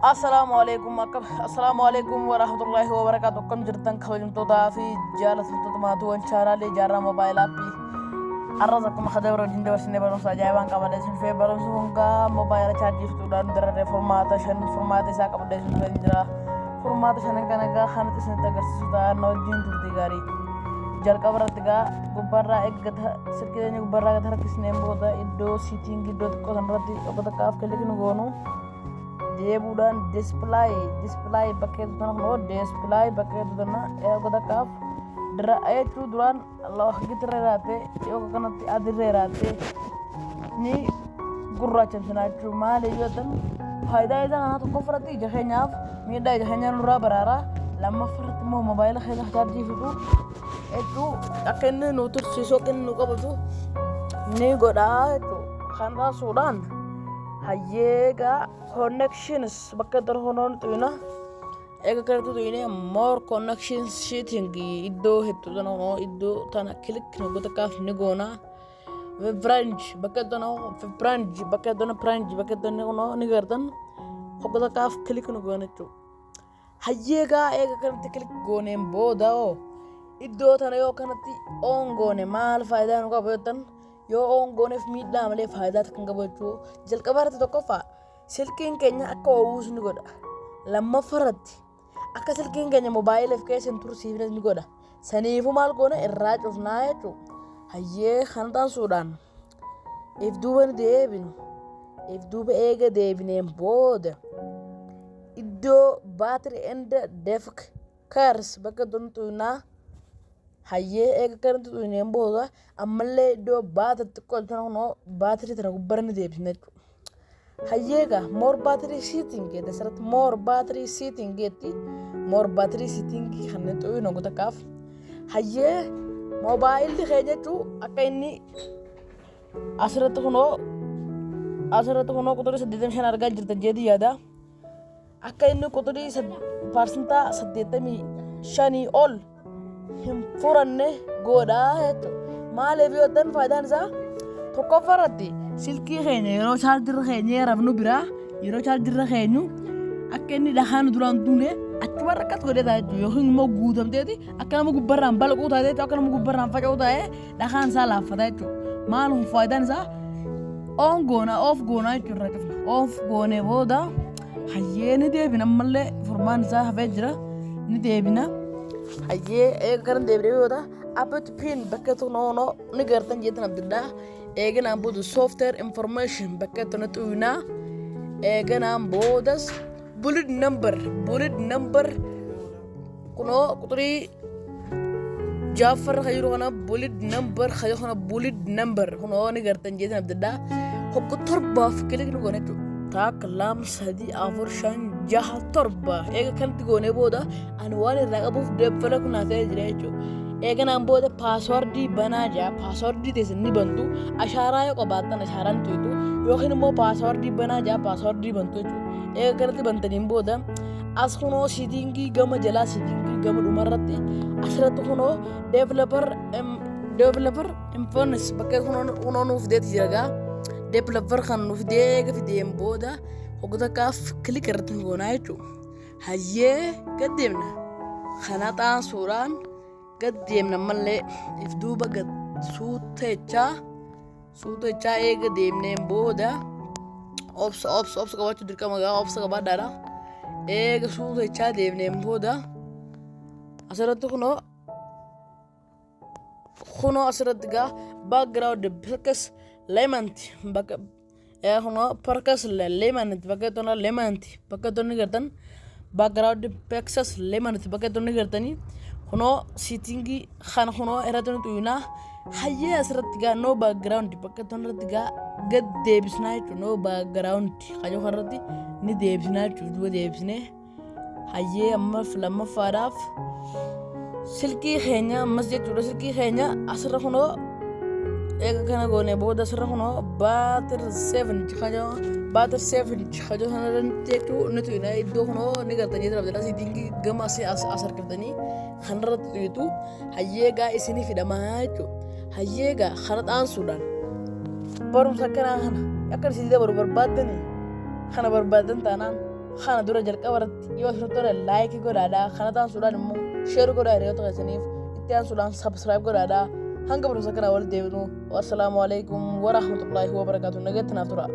Assalaamu alaikum, akkam, assalaamu alaikum warahmatullahi wabarakatuh. Akkam jirtan, kabajamtootaa fi jaalatamtoota maatiiwwan chaanaalee Jaarraa Mobile App? Har'as akkuma kada biroo wajjin dabarsinee barumsa ajaa'ibaan qabadee isin dhufee. Barumsa kun gaa moobaayila chaarjii fixuudhaan dararee furmaata shan, furmaata isaa qabadee isin dhufee jira. Furmaata shanan kana gaa kanatti isinitti agarsiisu ta'a, na wajjin turtii gaarii. Jalqaba irratti gaa gubbaarraa eeggata silkii keenya gubbaarraa gad harkisneen booda iddoo setting, iddoo xiqqoo sanarratti tokko takkaaf click nu goonu. Deebuudhaan display bakka hedduu tana, kunoo display bakka hedduu tana eeguu takkaaf dira jechuu. Duraan gitirra irraatte yoo kanatti adirra irraatte ni gurraachamsina jechuu. Maali yoo ta'an, faayidaa isaa kanaa tokkoffaratti ija keenyaaf miidhaa ija keenyaa nurraa baraara, lammaffaratti immoo moobaayila keenya chaarjii fixu jechuu akka inni nu tursiisu, akka inni nu qabatu ni godhaa jechuu. Kan taasisuudhaan hayyeegaa connections bakka itti honoon xuyina. Eega kanatti xuyine more connection setting iddoo hedduu tana, honoo iddoo tana click nu takkaaf ni goona. Branch bakka tana, branch bakka tana, branch bakka tana honoo ni gartan, hogga takkaaf click nu goona jechuudha. Hayyeegaa eega kanatti click gooneen booda hoo iddoo tana yoo kanatti on goone maal faayidaa nu qaba jettan, yoo on gooneef miidhaa malee faayidaa takka hin qabu jechuudha. Jalqaba irratti, tokkoffaa, silkiin keenya akka oowwus ni godha. Lammaffaa irratti akka silkiin keenya moobaayila keessa hin tursiifnes ni godha. Saniifuu maal goona? Irraa cufnaa jechuudha. Hayyee, kana taasisuudhaan if duuba ni deebinu. If duuba eega deebineen booda iddoo battery and device care bakka xuyinaa. Hayyee, eega kanatti xuyineen booda ammallee iddoo battery xiqqoo tana, kunoo battery tana gubbarra ni deebisna jechuudha. Hayyee egaa more battery setting jette asirratti, more battery setting jetti, more battery setting kanneen xuyinu takkaaf. Hayyee, moobaayilli keenya jechuun akka inni asirratti kunoo quxurii 85 argaa jirtan jedhi yaada. Akka inni quxurii paarsantaa 85 ol hin furanne godhaa jechuudha. Maaliif yoo ta'an, faayidaan isaa tokkoffaa irratti silkii keenya yeroo chaarjirra keenya rafnu biraa, yeroo chaarjirra keenyu akka inni dhahaan duraan duune achuma rakkas godhee ta'a jechuudha. Yookiin immoo guutamteeti akka nama gubbarraan balquu taatee, akka nama gubbarraan faca'uu taa'ee dhahaan isaa laaffata jechuudha. Maal faayidaan isaa? On goona, off goona jechuudha, irra cufna. Off goonee booda hayyee ni deebina, ammallee furmaan isaa hafee jira, ni deebina. Hayyee, eega kana deebinee booda about phone bakka tokko ni gartan jettan abdidhaa. Eeganaan booda software information bakka tokko xuyinaa. Eeganaan boodas build number kunoo quxurii jaafarra kan jiru kana, build number kan jiru kana, build number kunoo ni gartan jettan abdidhaa. Hogga torbaaf click nu goone jechuudha. Takka, lama, sadi, afur, shan, jaha, torba. Eega kanatti goonee booda ani waan irraa qabuuf deebbala kun ta'ee jira jechuudha. Eeganaan booda password banaa jira. Password teessan ni bantu. Ashaaraa yoo qabaattan ashaaraan tuqxu, yookiin immoo password banaa jira, password bantu jechuudha. Eega kanatti bantaniin booda as kunoo setting gama jalaa, setting gama dhumarratti asirratti kunoo developer options bakka kunoo nuuf fideeti jira gaa. Developer kan nuuf fidee eega fideen booda hogga takkaaf click irratti goonaa jechuudha. Hayyee, gad deemna. Kana xaansuudhaan gad deemna, ammallee if duuba gad suutechaa suutechaa eega deemneen booda obsa obsa obsa qabaachuu dirqama gaa, obsa qabaadhaadha. Eega suutechaa deemneen booda asirratti kunoo asirratti gaa background pixel limit bakka kunoo pixel limit bakka tona limit bakka tonni gartan, background pixel limit bakka tonni gartanii kunoo setting kana kunoo irratti nu xuyinaa. Hayyee, asirratti gaa no background bakka tonirratti gaa gad deebisnaa jechuudha. No background kayyoo kanarratti ni deebisnaa jechuudha, duuba deebisnee. Hayyee, amma lammaffaadhaaf silkii keenya ammas jechuudha, silkii keenya asirra kunoo eega kana goone booda asirra kunoo battery saver kajoo, battery saver kajoo sanarratti jechuu ni tuyna. Iddoo kunoo ni gartanii jira jala setting gama asii as as harkiftanii kanarratti tuyitu. Hayyee gaa isinii fidhamaa jechuudha. Hayyee gaa kana xaansuudhaan barumsa akkanaa kana akka isinii dabalu barbaaddanii kana barbaaddan taanaan Kana dura jalqaba irratti yoo isinitti tole like godhaadhaa. Kana taansuudhaan immoo share godhaa hiriyoota keessaniif, itti aansuudhaan subscribe godhaadhaa. Hanga barumsa kanaa walitti deebinu, wassalaamu alaikum warahmatullaahi wabarakaatu. Nagatti naaf tura.